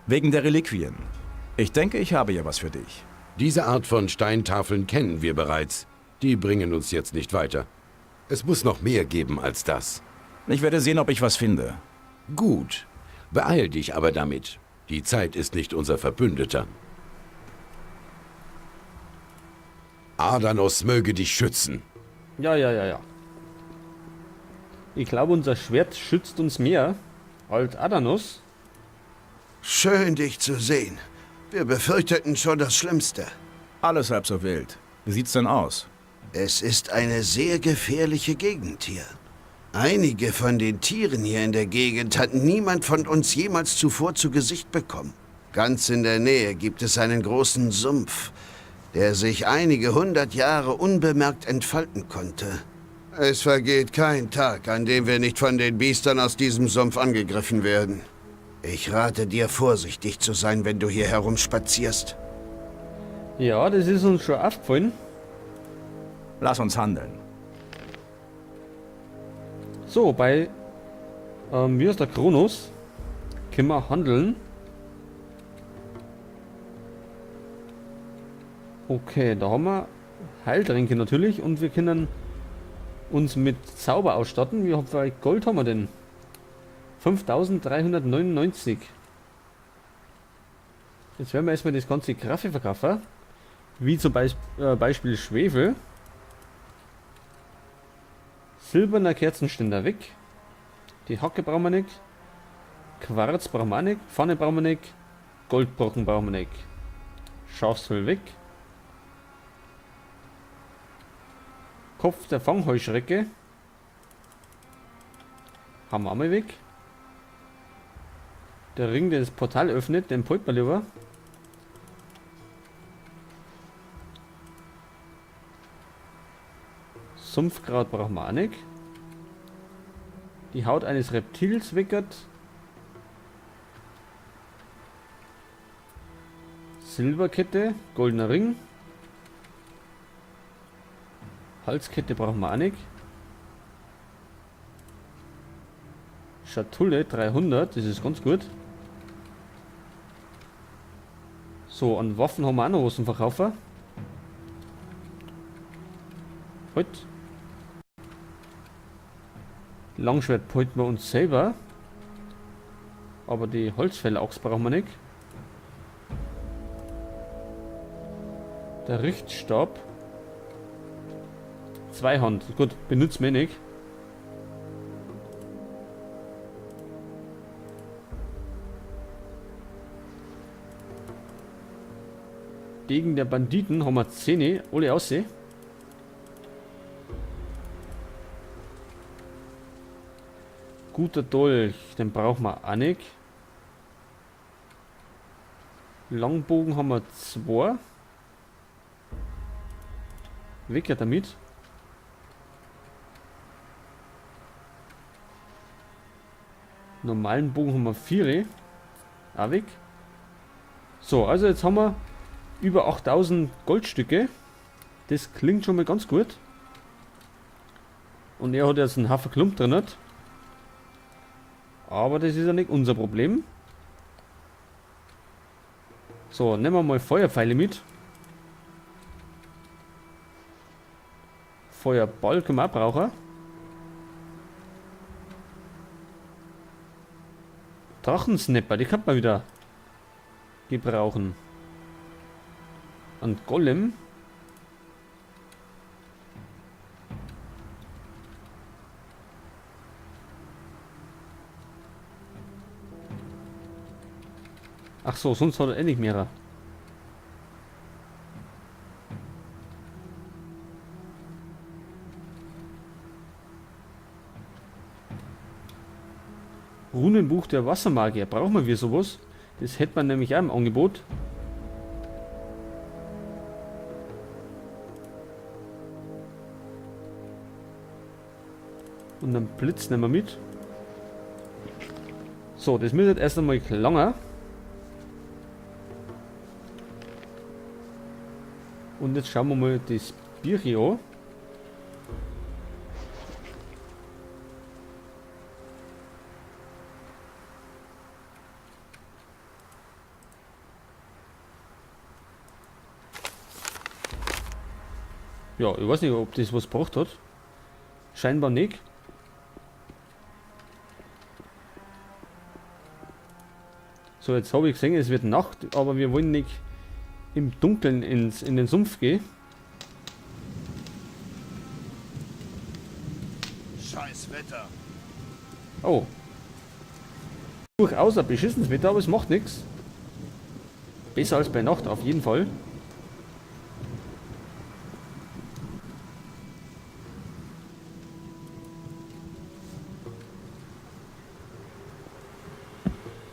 Wegen der Reliquien. Ich denke, ich habe ja was für dich. Diese Art von Steintafeln kennen wir bereits. Die bringen uns jetzt nicht weiter. Es muss noch mehr geben als das. Ich werde sehen, ob ich was finde. Gut. Beeil dich aber damit. Die Zeit ist nicht unser Verbündeter. Adanos möge dich schützen. Ja, ja, ja, ja. Ich glaube, unser Schwert schützt uns mehr als Adanos. Schön, dich zu sehen. Wir befürchteten schon das Schlimmste. Alles halb so wild. Wie sieht's denn aus? Es ist eine sehr gefährliche Gegend hier. Einige von den Tieren hier in der Gegend hat niemand von uns jemals zuvor zu Gesicht bekommen. Ganz in der Nähe gibt es einen großen Sumpf, der sich einige hundert Jahre unbemerkt entfalten konnte. Es vergeht kein Tag, an dem wir nicht von den Biestern aus diesem Sumpf angegriffen werden. Ich rate dir, vorsichtig zu sein, wenn du hier herumspazierst. Ja, das ist uns schon aufgefallen. Lass uns handeln. So, bei wie heißt der Kronos? Können wir handeln. Okay, da haben wir Heiltränke natürlich und wir können uns mit Zauber ausstatten. Wie viel Gold haben wir denn? 5399. Jetzt werden wir erstmal das ganze Kraffe verkaufen. Wie zum Beispiel Schwefel. Silberner Kerzenständer weg. Die Hacke brauchen wir nicht. Quarz brauchen wir auch nicht. Pfanne brauchen wir nicht. Goldbrocken brauchen wir nicht. Schafsfell weg. Kopf der Fangheuschrecke. Haben wir auch mal weg. Der Ring, der das Portal öffnet, den behalten wir lieber. Sumpfkraut brauchen wir auch nicht. Die Haut eines Reptils wickert. Silberkette, goldener Ring. Halskette brauchen wir auch nicht. Schatulle 300, das ist ganz gut. So, an Waffen haben wir auch noch was zum Verkaufen. Halt. Langschwert behalten wir uns selber. Aber die Holzfäller-Axt brauchen wir nicht. Der Richtstab. Zweihand. Gut, benutzen wir nicht. Degen der Banditen haben wir 10, alle aussehen. Guter Dolch, den brauchen wir auch nicht. Langbogen haben wir 2. Weg ja damit. Normalen Bogen haben wir 4. Auch weg. So, also jetzt haben wir über 8000 Goldstücke. Das klingt schon mal ganz gut. Und er hat jetzt einen Haufen Klump drin. Aber das ist ja nicht unser Problem. So, nehmen wir mal Feuerpfeile mit. Feuerball können wir auch brauchen. Drachensnapper, die kann man wieder gebrauchen. Ein Golem. Ach so, sonst hat er eh nicht mehr. Runenbuch der Wassermagier. Brauchen wir sowas? Das hätte man nämlich auch im Angebot. Und einen Blitz nehmen wir mit. So, das müsste jetzt erst einmal gelangen. Und jetzt schauen wir mal das Bier an. Ja, ich weiß nicht, ob das was gebracht hat. Scheinbar nicht. So, jetzt habe ich gesehen, es wird Nacht, aber wir wollen nicht im Dunkeln in den Sumpf gehen. Scheiß Wetter. Oh. Durchaus ein beschissenes Wetter, aber es macht nichts. Besser als bei Nacht, auf jeden Fall.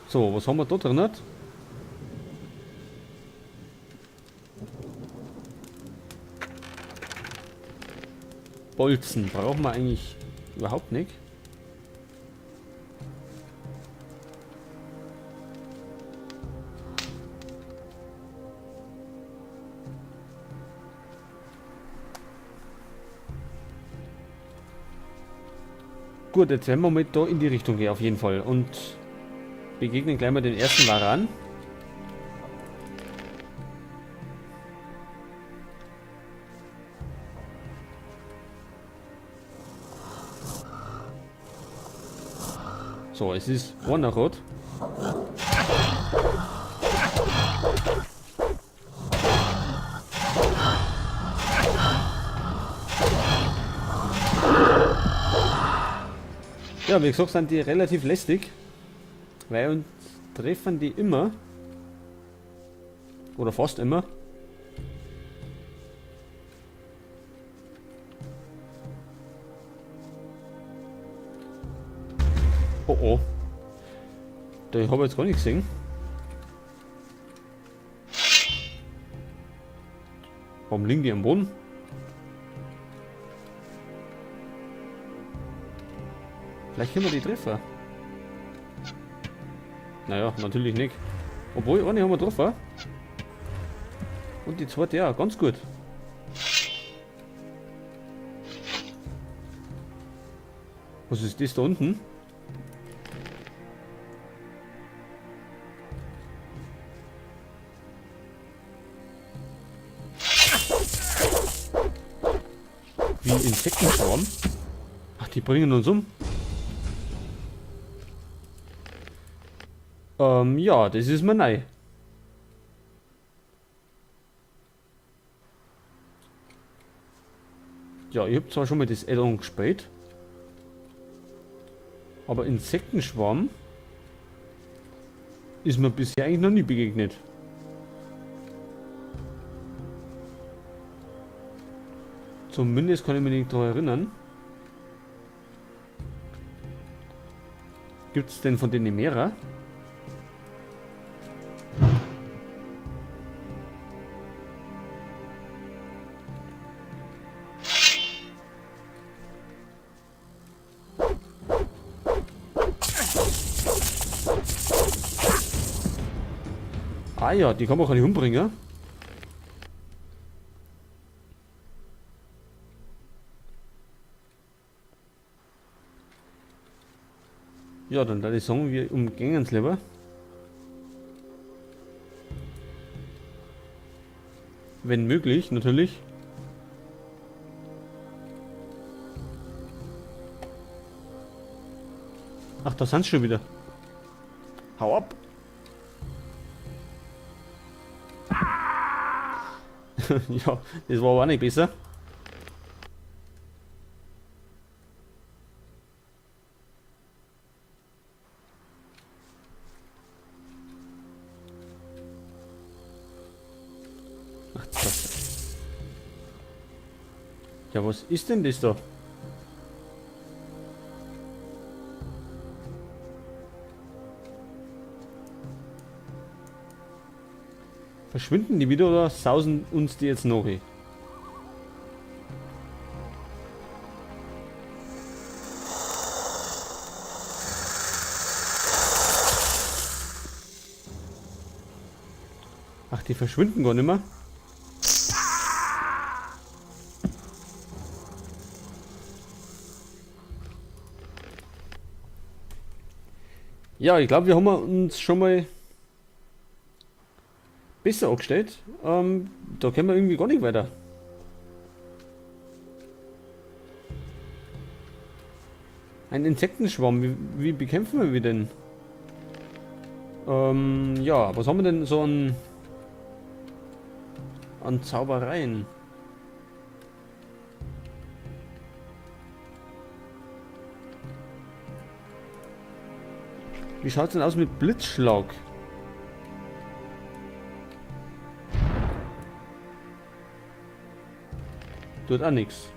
So, was haben wir da drin? Bolzen brauchen wir eigentlich überhaupt nicht. Gut, jetzt werden wir mal da in die Richtung gehen, auf jeden Fall. Und begegnen gleich mal den ersten Varan. So, es ist Warnerot. Ja, wie gesagt, sind die relativ lästig, weil uns treffen die immer. Oder fast immer. Oh oh. Da habe ich jetzt gar nichts gesehen. Warum liegen die am Boden? Vielleicht können wir die treffen. Naja, natürlich nicht. Obwohl, eine haben wir getroffen. Und die zweite ja, ganz gut. Was ist das da unten? Wie ein Insektenschwarm? Ach, die bringen uns um. Ja, das ist mir neu. Ja, ich hab zwar schon mal das Add-on gespielt, aber Insektenschwarm ist mir bisher eigentlich noch nie begegnet. Zumindest kann ich mich nicht daran erinnern. Gibt's denn von denen mehrere? Ah ja, die kann man auch nicht umbringen. Ja, dann würde ich sagen, wir umgehen es lieber. Wenn möglich, natürlich. Ach, da sind sie schon wieder. Hau ab! Ja, das war aber auch nicht besser. Ach, das. Ja, was ist denn das da? Verschwinden die wieder oder sausen uns die jetzt noch hin? Ach, die verschwinden gar nicht mehr. Ja, ich glaub, wir haben uns schon mal besser angestellt. Da können wir irgendwie gar nicht weiter. Ein Insektenschwarm. Wie bekämpfen wir denn? Ja, was haben wir denn so an Zaubereien? Wie schaut's denn aus mit Blitzschlag? Tut auch nix.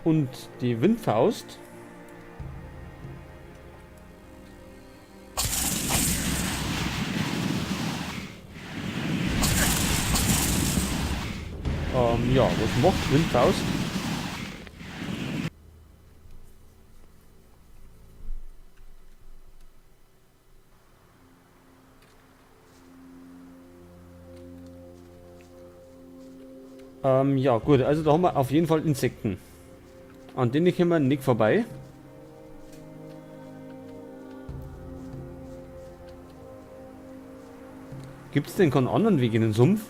Und die Windfaust. Ja, was macht Windfaust? Ja, gut, also da haben wir auf jeden Fall Insekten. An denen kommen wir nicht vorbei. Gibt's denn keinen anderen Weg in den Sumpf?